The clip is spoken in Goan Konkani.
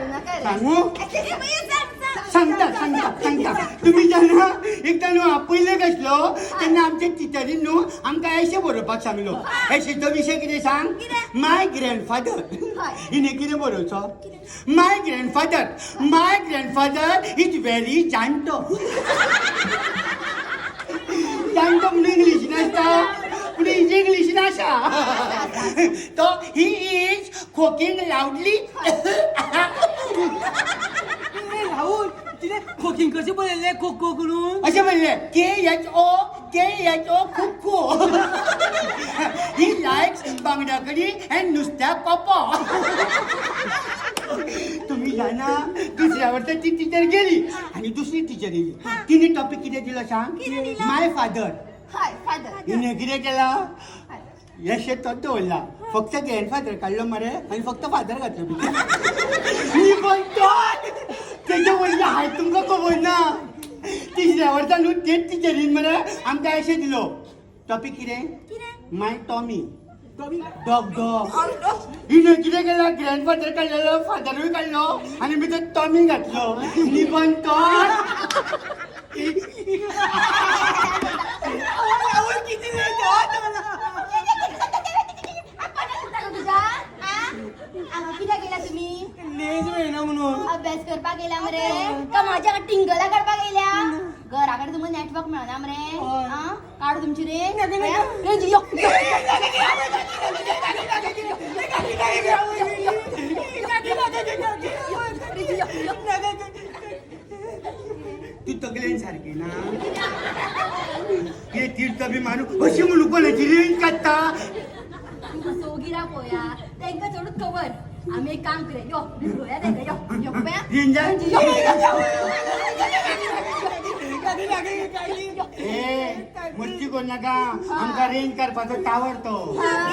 नाका रे. सांगू? सांग, सांग. सांगता सांगता सांगता. तुम्ही जाणा, एकदां न्हू हांव पयलेक आसलो तेन्ना आमच्या टिचरीन न्हू आमकां अशें बरोवपाक सांगलो. एशेचो विशय कितें सांग? माय ग्रँडफादर. हिणें कितें बरोवचो? My grandfather, my grandfather is very जाणटो. जाणटो म्हणून इंग्लिशीन आसता, पूण हिजी इंग्लिशीन आसा. तो he is खोकींग लावडली. राहुल, तिने खोकिंग कशी बरयले? खो खो करून. अशें म्हणलें, K H O K H O, खो. ही लायक्स बांगडा कडी अँड नुस्त्या कोपो. तुम्ही जाणा, दुसऱ्या वर्सा ती टिचर गेली आणि दुसरी टिचर येयली. तिने टॉपिक कितें दिलो सांग? माय फादर. हय, फादर. हिने कितें केला? यश तो दवरला, फक्त ग्रँडफादर काडलो मरे आनी फक्त फादर घातलो भितर. मी पण तेच्या वयले हाय तुमकां खबर ना. तिसऱ्या वर्सा न्हू तेच टिचरीन मरे आमकां अशें दिलो टॉपीक. कितें? माय टॉमी डॉग. डॉग. हिने कितें केला? ग्रँडफादर काडलेलो, फादरूय काडलो आनी भितर टॉमी घातलो. निबंध तो. राहुल, किती वेळ? तुझ्या हांगा कित्याक गेला तुम्ही? लेज मेळना म्हणून. अभ्यास करपाक गेला मरे का माझ्या टिंगला काडपाक गेल्या? घराकडे तुमकां नेटवर्क मेळना मरे? हय. आं, काडू तुमची रेंज? नका, नका. रेंज यो. तू तकलेन सारकी ना हे तीर्थ बी मारू अशी म्हणून कोणाची रेंज काडटा? तुमकां सोगिरा पोया, तेंका चडूच खबर. आमी एक काम करूया, यो भिडोया तेंका, यो यो पळया. रेंज जाय? यो. ए, मस्ती करू नाका. आमकां रेंज काडपाचो टावर तो.